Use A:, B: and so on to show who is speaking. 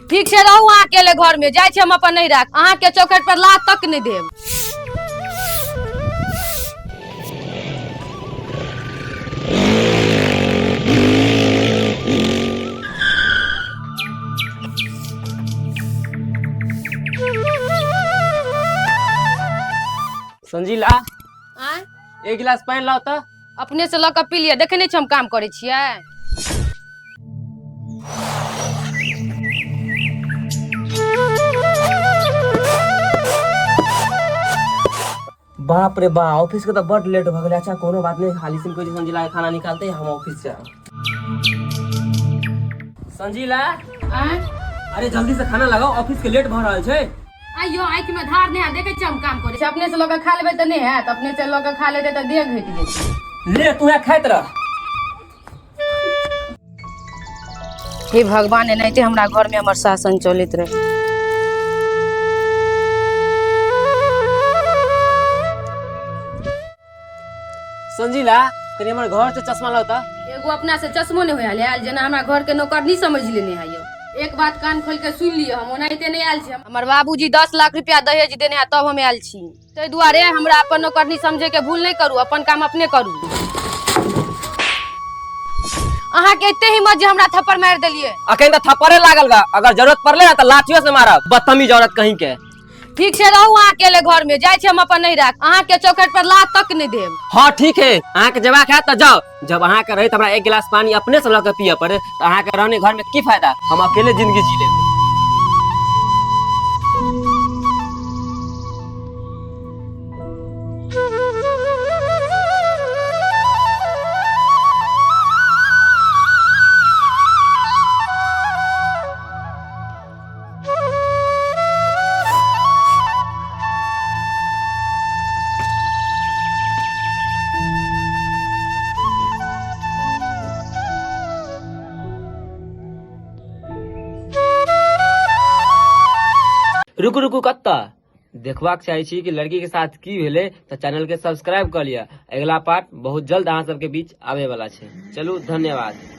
A: ठीक छै, रहू अहाँ अकेले घर में, जाइ छी हम अपन नैहरा। अहाँ के चौखट पर लात तक नहि देब।
B: संजीला।
A: आँय?
B: एक गिलास पानि लाउ तऽ।
A: अपने से लऽ कऽ पी लिअ, देखै नहि छी हम काम करै छियै।
B: बाप रे बा, ऑफिस के तऽ बड लेट भऽ गेलै। अच्छा, कोनो बात नहि, हाली सिम कोई संजीला के खाना निकालते, हम ऑफिस जाएब। संजीला।
A: आँय?
B: अरे, जल्दी से खाना लगाओ, ऑफिस के लेट भऽ रहल छै।
A: आइयो आँखि में धार नहि हैत, देखै छियै हम काम करै छी। अपने से लऽ कऽ खा लेबै तऽ नहि हैत, अपने से लऽ कऽ खा लेतै तऽ देह घटि जेतै।
B: ले, तू खाइत रह।
A: हे भगवान, एनाहिते हमरा घर में हमर शासन चलैत रहे।
B: संजीला, कनि हमर घर से चश्मा लाउ तऽ।
A: एगो अपना से चश्मो नहि होयल आयल, जेना हमरा घर के नौकर नहीं समझ लेने है यौ। एक बात कान खोल के सुन लिअ, हम ओनाहिते नहि आयल छी। हमर बाबूजी 10 लाख रुपया दहेज देने है, तब हम आयल छी। ताहि दुआरे हमरा अपन नौकरनी समझे के भूल नहीं करू, अपन काम अपने करू। अहाँ के एते हिम्मत जे हमरा थप्पड़ मारि देलिए?
B: अखन तऽ थप्पड़े लागल गा, अगर जरूरत पड़ले ना तऽ लाठियो से मारब। बदतमीज औरत कहीं के।
A: ठीक छै, रहू अहाँ अकेले घर में, जाइ छी हम अपन नैहरा। अहाँ के चौखट पर लात तक नहि देब।
B: हाँ, ठीक है, अहाँ के जेबाक है तऽ जाओ। जब अहाँ के रहैत हमरा एक गिलास पानी अपने से लऽ के पियऽ पड़े, तऽ अहाँ के रहने घर में की फायदा? हम अकेले जिंदगी जी लेब। रुकू रुकू, कतऽ? देखबाक चाहै छी कि लड़की के साथ की भेलै, तऽ चैनल के सब्सक्राइब कऽ लिअ। अगिला पार्ट बहुत जल्द अहाँ सबके बीच आबै वाला छै। चलू, धन्यवाद।